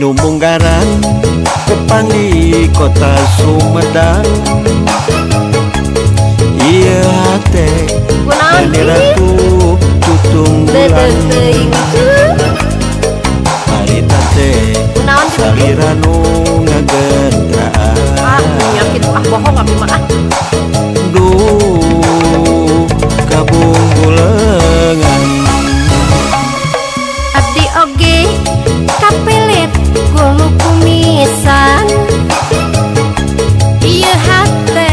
Nu munggaran kepang di kota Sumedang. Ieu hate Kunaon meni sih? Ratu tutunggulan. Deudeuh teuing cu. Harita teh Kunaon kitu Pi? Salira nu Ah, ngagendraan. Nya kitu ah, bohong abi mah ah. Duh kabungbuleungan. Abdi oge kapelet ku nu kumisan. Ieu hate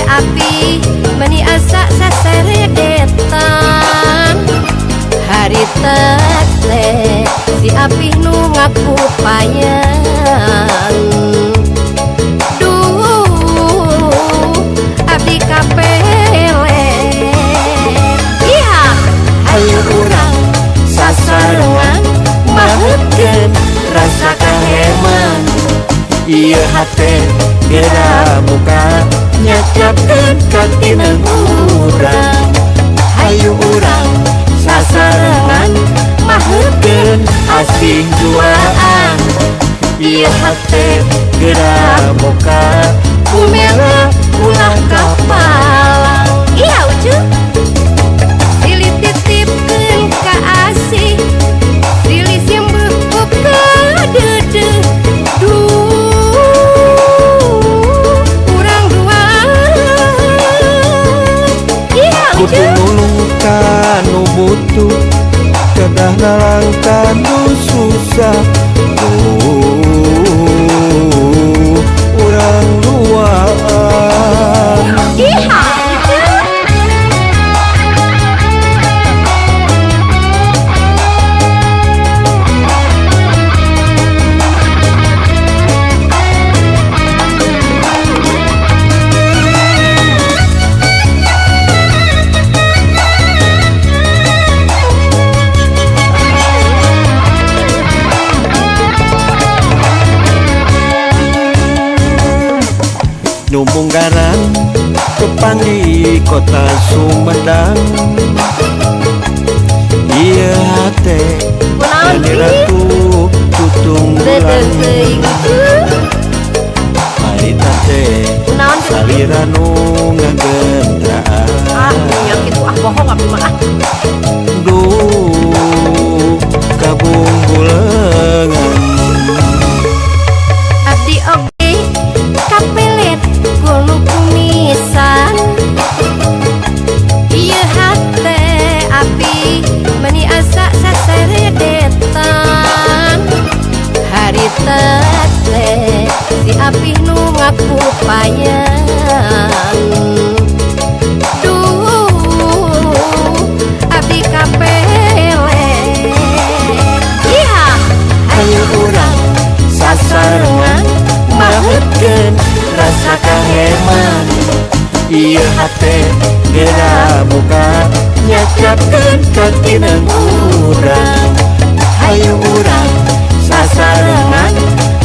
api meni asa saseredetan. Harita teh si Apih nu ngaku payan. Duh abdi kapelet. Iya, Hayu urang sasarengan maheutkeun rasa kaheman. Ieu hate geura muka nyacapkeun katineng urang. Hayu urang sasarengan maheutkeun asih duaan. Ieu hate geura muka kumela ulah kapalang. Iya Ucu. Silih titipkeun ka asih, silih simbeup ka deudeuh. Duh urang duaan. Iya Kudu Ucu. Nulung ka nu butuh, kedah nalang ka nu susah. Duh urang duaan. Iya Ucu. Nu munggaran kepang di kota Sumedang. Ieu hate Kunaon meni sih? Ratu Deudeuh tutunggulan. teuing cu. Harita teh Kunaon kitu Pi? Salira nu Ah, ngagendraan. nya kitu ah, bohong abi mah ah. Duh kabungbuleungan. Abdi oge kapelet ku nu kumisan. Ieu hate api meni asa saseredetan. Harita teh si Apih nu ngaku payan. Duh abdi kapelet. Iya, Hayu urang sasarengan maheutkeun rasa kaheman. Ieu hate geura muka nyacapkeun katineng urang. Hayu urang sasarengan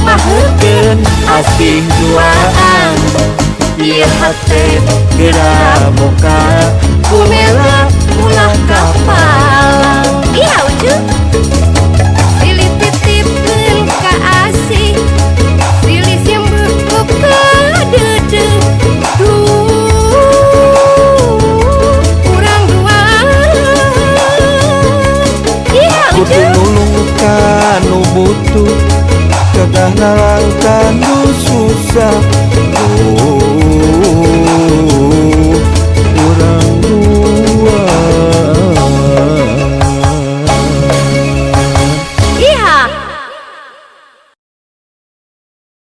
maheutkeun asih duaan. Ieu hate geura muka kumela ulah.